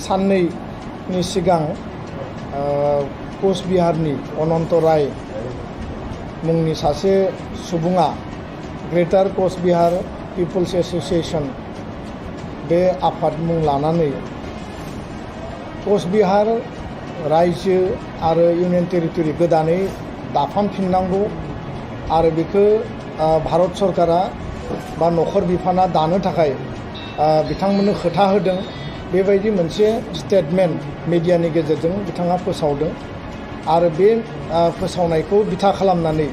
साननैनि सिगां कचबिहारनि अनन्त राय मुंनि सासे सुबुङा ग्रेटार कचबिहार पिपल्स एसोसिएशन बे आफाद मुं लानानै कचबिहार रायजो आरो इउनियन टेरिटरि गोदानै दाफामफिननांगौ आरो बेखौ भारत सरकारा बा नखर बिफाना दानो थाखाय बिथांमोननो खोथा होदों। बेबायदि मोनसे स्टेटमेन्ट मिडियानि गेजेरजों बिथाङा फोसावदों आरो बे फोसावनायखौ बिथा खालामनानै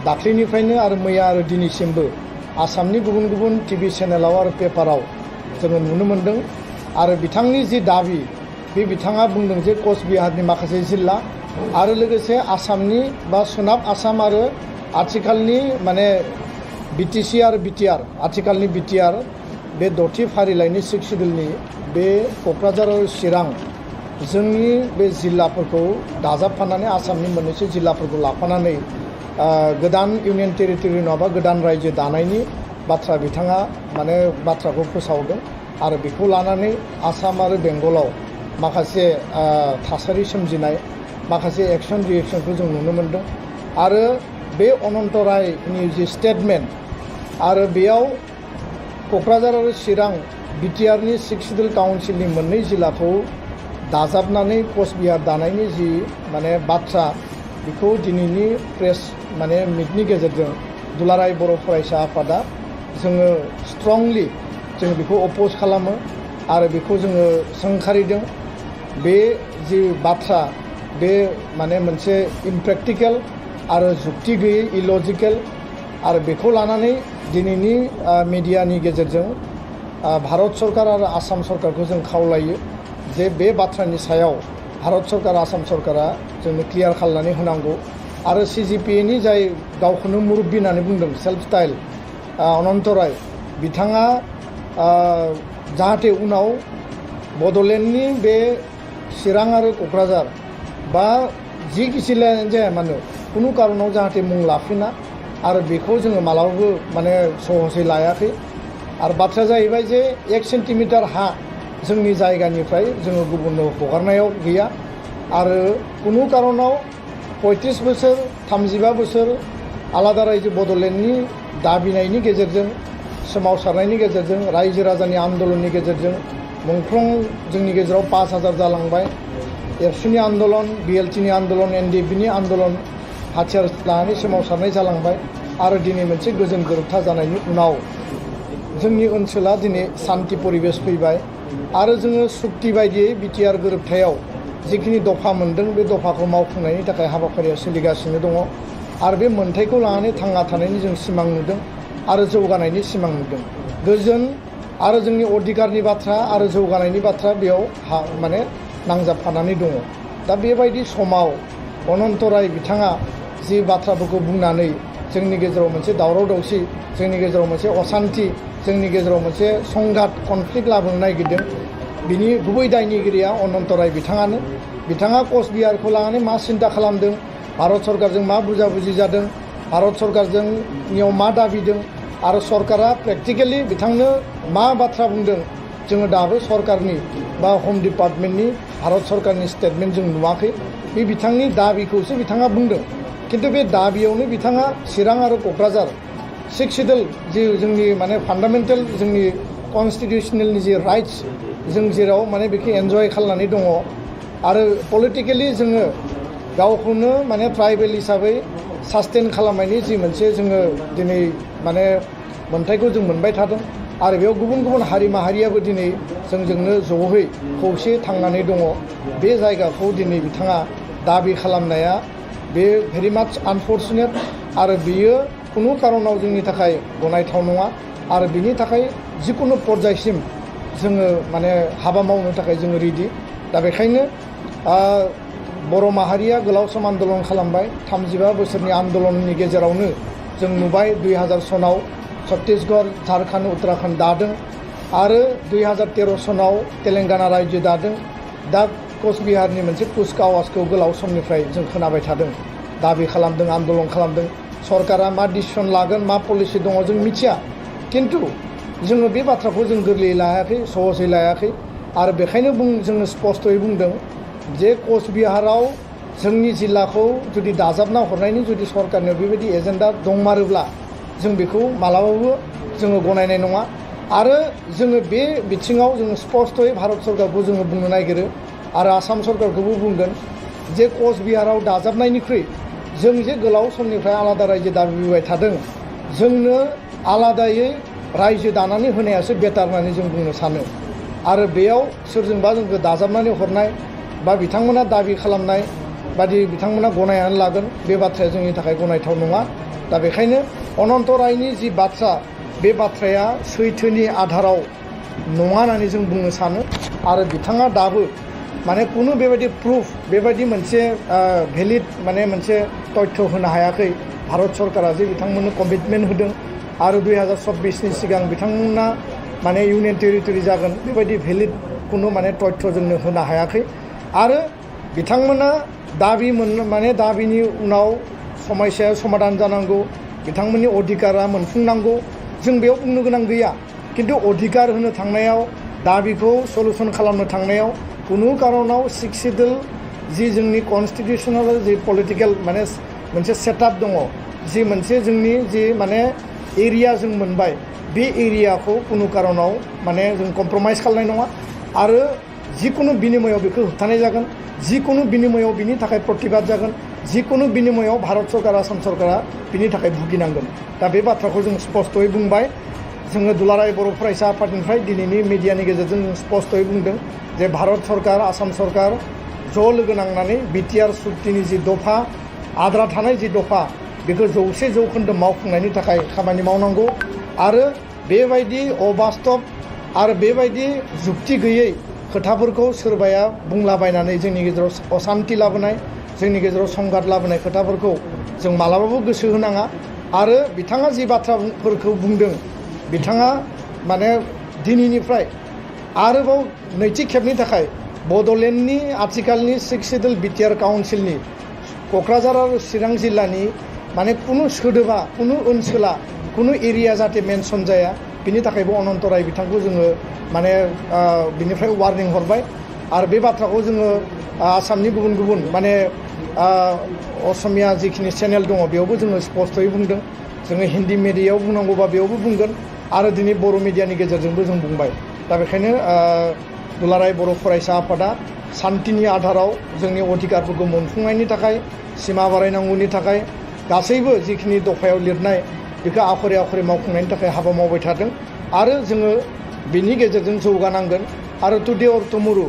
दाख्लैनिफ्रायनो आरो मैया आरो दिनैसिमबो आसामनि गुबुन गुबुन टिभि चेनेलाव आरो पेपाराव जोङो नुनो मोन्दों आरो बिथांनि जि दाबि बे बिथाङा बुंदों जे कचबिहारनि माखासे जिल्ला आरो लोगोसे आसामनि बा सोनाब आसाम आरो आथिखालनि माने बिटिसि आरो बिटिआर आथिखालनि बिटिआर बे द'थि फारिलाइनि 6 सिडिउलनि बे क'क्राझार आरो चिरां जोंनि बे जिल्लाफोरखौ दाजाबफानानै आसामनि मोननैसो जिल्लाफोरखौ लाफानानै गोदान इउनियन टेरिटरि नङाबा गोदान रायजो दानायनि बाथ्रा बिथाङा माने बाथ्राखौ फोसावदों आरो बेखौ लानानै आसाम आरो बेंगलाव माखासे थासारि सोमजिनाय माखासे एक्सन रिएक्सनखौ जों नुनो मोन्दों आरो बे अनन्त रायनि जि स्टेटमेन्ट आरो बेयाव क'क्राझार आरो चिरां बिटिआरनि 6 सिडिउल काउन्सिलनि मोननै जिल्लाखौ दाजाबनानै कचबिहार दानायनि जि माने बाथ्रा बेखौ दिनैनि प्रेस माने मिटनि गेजेरजों दुलाराय बर' फरायसा आफादा जोङो स्ट्रंलि जों बेखौ अपोज खालामो आरो बेखौ जोङो सोंखारिदों। बे जि बाथ्रा बे माने मोनसे इमप्रेक्टिकेल आरो जुक्ति गैयै इलजिकेल आरो बेखौ लानानै दिनैनि मिडियानि गेजेरजों भारत सरकार आरो आसाम सरकारखौ जों खावलायो जे बे बाथ्रानि सायाव भारत सरकार आसाम सरकारा जोंनो क्लियार खालामनानै होनांगौ आरो CGPAनि जाय गावखौनो मुरब्बी होननानै बुंदों सेल्फ स्टाइल अनन्त राय बिथाङा जाहाथे उनाव बड'लेण्डनि बे चिरां आरो क'क्राझार बा जिखिसिलायानो जाया मानो खुनु कारनाव जाहाथे मुं लाफिना आरो बेखौ जोङो मालाबाबो माने सहसै लायाखै आरो बाथ्राया जाहैबाय जे 1 सेन्टिमिटार हा जोंनि जायगानिफ्राय जोङो गुबुननो हगारनायाव गैया आरो खुनु कारनाव 35 बोसोर 35 बोसोर आलादा रायजो बड'लेण्डनि दाबिनायनि गेजेरजों सोमावसारनायनि गेजेरजों रायजो राजानि आन्दलननि गेजेरजों मुंख्लं जोंनि गेजेराव 5000 जालांबाय। एबसुनि आन्दलन BLTनि आन्दलन NDFनि आन्दलन हाथियार लानानै सोमावसारनाय जालांबाय आरो दिनै मोनसे गोजोन गोरोबथा जानायनि उनाव जोंनि ओनसोला दिनै सान्ति परिबेश फैबाय आरो जोङो सुक्ति बायदियै बिटिआर गोरोबथायाव जिखिनि दफा मोन्दों बे दफाखौ मावफुंनायनि थाखाय हाबाफारिया सोलिगासिनो दङ आरो बे मोन्थायखौ लानानै थांना थानायनि जों सिमां नुदों आरो जौगानायनि सिमां नुदों। गोजोन आरो जोंनि अधिकारनि बाथ्रा आरो जौगानायनि बाथ्रा बेयाव माने नांजाबफानानै दङ। दा बेबायदि समाव अनन्त राय बिथाङा जि बाथ्राफोरखौ बुंनानै जोंनि गेजेराव मोनसे दावराव दावसि जोंनि गेजेराव मोनसे असान्थि जोंनि गेजेराव मोनसे संघात कनफ्लिक्ट लाबोनो नागिरदों बिनि गुबै दायनिगिरिया अनन्त राय बिथाङानो। बिथाङा कचबिहारखौ लानानै मा सिन्था खालामदों भारत सरकारजों मा बुजाबुजि जादों भारत सरकारजोंनियाव मा दाबिदों आरो सरकारा प्रेक्टिकेलि बिथांनो मा बाथ्रा बुंदों जोङो दाबो सरकारनि बा हम डिपार्टमेन्टनि भारत सरकारनि स्टेटमेन्ट जों नुवाखै। बे बिथांनि दाबिखौसो बिथाङा बुंदों खिन्थु बे दाबियावनो बिथाङा चिरां आरो क'क्राझार 6 सिडिउल जि जोंनि माने फान्डामेन्टेल जोंनि कनस्टिटिउसनेलनि जि राइट्स जों जेराव माने बेखौ एन्जय खालामनानै दङ आरो पलिटिकेलि जोङो गावखौनो माने ट्राइबेल हिसाबै सास्टेन खालामनायनि जि मोनसे जोङो दिनै माने मोन्थायखौ जों मोनबाय थादों आरो बेयाव गुबुन गुबुन हारि माहारियाबो दिनै जोंजोंनो ज'है खौसे थांनानै दङ। बे जायगाखौ दिनै बिथाङा दाबि खालामनाया बे भेरि माच आनफर्चुनेट आरो बियो खुनु कारनाव जोंनि थाखाय गनायथाव नङा आरो बिनि थाखाय जिकुनु पर्यायसिम जोङो माने हाबा मावनो थाखाय जोङो रेडि। दा बेखायनो बर' माहारिया गोलाव सम आन्दलन खालामबाय 35 बोसोरनि आन्दलननि गेजेरावनो जों नुबाय 2000 सनाव छत्तीसगढ़ झारखंड उत्तराखंड दादों आरो 2013 सनाव तेलेंगाना रायजो दादों। दा कचबिहारनि मोनसे कुचकावाजखौ गोलाव समनिफ्राय जों खोनाबाय थादों दाबि खालामदों आन्दलन खालामदों। सरकारा मा डिसिसन लागोन मा पलिसि दङ जों मिथिया खिन्थु जोङो बे बाथ्राखौ जों गोरलैयै लायाखै सहसै लायाखै आरो बेखायनो जोङो स्पष्टयै बुंदों जे कचबिहाराव जोंनि जिल्लाखौ जुदि दाजाबना हरनायनि जुदि सरकारनियाव बेबायदि एजेन्डा दंमारोब्ला जों बेखौ मालाबाबो जोङो गनायनाय नङा आरो जोङो बे बिथिङाव जोङो स्पष्टयै भारत सरकारखौ जोङो बुंनो नागिरो आरो आसाम सरकारखौबो बुंगोन जे कचबिहाराव दाजाबनायनिख्रुइ जों जे गोलाव समनिफ्राय आलादा रायजो दाबिबाय थादों जोंनो आलादायै रायजो दानानै होनायासो बेटार होननानै जों बुंनो सानो आरो बेयाव सोरजोंबा जोंखौ दाजाबनानै हरनाय बा बिथांमोना दाबि खालामनाय बादि बिथांमोना गनायनानै लागोन बे बाथ्राया जोंनि थाखाय गनायथाव नङा दा बेखायनो अनन्त रायनि जि बाथ्रा बे बाथ्राया सैथोनि आधाराव नङा होननानै जों बुंनो सानो आरो बिथाङा दाबो माने कुनु बेबायदि प्रुफ बेबायदि मोनसे भेलिड माने मोनसे तथ्य होनो हायाखै भारत सरकारा जे बिथांमोननो कमिटमेन्ट होदों आरो 2024नि सिगां बिथांमोना माने इउनियन टेरिटरि जागोन बेबायदि भेलिड कुनु माने तथ्य जोंनो होनो हायाखै आरो बिथांमोना दाबि माने दाबिनि उनाव समस्याया समाधान जानांगौ बिथांमोननि अधिकारा मोनफुंनांगौ जों बेयाव बुंनो गोनां गैया किन्तु अधिकार होनो थांनायाव दाबिखौ सलुसन खालामनो थांनायाव कुनु कारनाव सिक्स सिडुल जि जोंनि कन्स्टिटिउसनेल जि पलिटिकेल माने मोनसे सेटआप दङ जि मोनसे जोंनि जि माने एरिया जों मोनबाय बे एरियाखौ कुनु कारनाव माने जों कमप्रमाइज खालामनाय नङा आरो जिकुनु बिनिमयाव बेखौ होबथानाय जागोन जिकुनु बिनिमयाव बिनि थाखाय प्रतिबाद जागोन जिकुनु बिनिमयाव भारत सरकार आसाम सरकारा बिनि थाखाय भुगिनांगोन दा बे बाथ्राखौ जों स्पष्टयै बुंबाय जोङो दुलाराय बर' फरायसा आफादनिफ्राय दिनैनि मिडियानि गेजेरजों जों स्पष्टयै बुंदों जे भारत सरकार आसाम सरकार ज' लोगो नांनानै बिटिआर सुक्तिनि जि दफा आद्रा थानाय जि दफा बेखौ 100% मावफुंनायनि थाखाय खामानि मावनांगौ आरो बेबायदि अबास्तब आरो बेबायदि जुक्ति गैयै खोथाफोरखौ सोरबाया बुंलाबायनानै जोंनि गेजेराव असान्ति लाबोनाय जोंनि गेजेराव संघात लाबोनाय खोथाफोरखौ जों मालाबाबो गोसो होनाङा आरो बिथाङा जि बाथ्राफोरखौ बुंदों बिथाङा माने दिनैनिफ्राय आरोबाव नैथि खेबनि थाखाय बड'लेण्डनि आथिखालनि सिक्स सिडुल बिटिआर काउन्सिलनि क'क्राझार आरो चिरां जिल्लानि माने कुनु सोदोबा कुनु ओनसोला कुनु एरिया जाहाथे मेनसन जाया बिनि थाखायबो अनन्त राय बिथांखौ जोङो माने बिनिफ्राय वार्निं हरबाय आरो बे बाथ्राखौ जोङो आसामनि गुबुन गुबुन माने असमिया जिखिनि चेनेल दङ बेयावबो जोङो स्पष्टयै बुंदों जोङो हिन्दी मिडियायाव बुंनांगौबा बेयावबो बुंगोन आरो दिनै बर' मिडियानि गेजेरजोंबो जों बुंबाय दा बेखायनो दुलाराय बर' फरायसा आफादा सान्तिनि आधाराव जोंनि अधिकारफोरखौ मोनफुंनायनि थाखाय सिमा बारायनांगौनि थाखाय गासैबो जिखिनि दफायाव लिरनाय बेखौ आखरे आखरे मावफुंनायनि थाखाय हाबा मावबाय थादों आरो जोङो बिनि गेजेरजों जौगानांगोन आरो टुडे अर टुमरो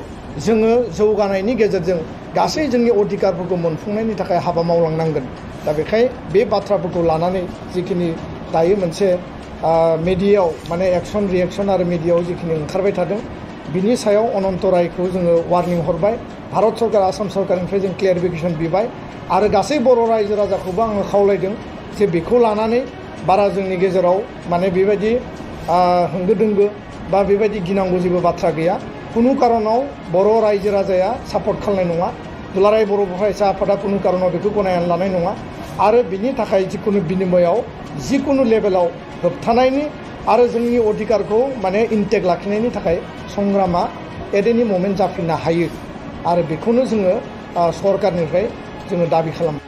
जोङो जौगानायनि गेजेरजों गासै जोंनि अधिकारफोरखौ मोनफुंनायनि थाखाय हाबा मावलांनांगोन दा बेखाय बे बाथ्राफोरखौ लानानै जिखिनि दायो मोनसे मिडियायाव माने एक्सन रिएक्सन आरो मिडियायाव जिखिनि ओंखारबाय थादों बिनि सायाव अनन्त रायखौ जोङो वार्निं हरबाय भारत सरकार आसाम सरकारनिफ्राय जों क्लियारिफिकेसन बिबाय आरो गासै बर' रायजो राजाखौबो आङो खावलायदों जे बेखौ लानानै बारा जोंनि गेजेराव माने बेबायदि होंगो दोंगो बा बेबायदि गिनांगौ जेबो बाथ्रा गैया कुनु कारनाव बर' रायजो राजाया सापर्ट खालामनाय नङा दुलाराय बर' फरायसा आफादा कुनु कारनाव बेखौ गनायनानै लानाय नङा आरो बिनि थाखाय जिकुनु बिनिमयाव जिकुनु लेभेलाव होबथानायनि आरो जोंनि अधिकारखौ माने इन्टेक्ट लाखिनायनि थाखाय संग्रामा एट एनि ममेन्ट जाफिननो हायो आरो बेखौनो जोङो सरकारनिफ्राय जोङो दाबि खालामो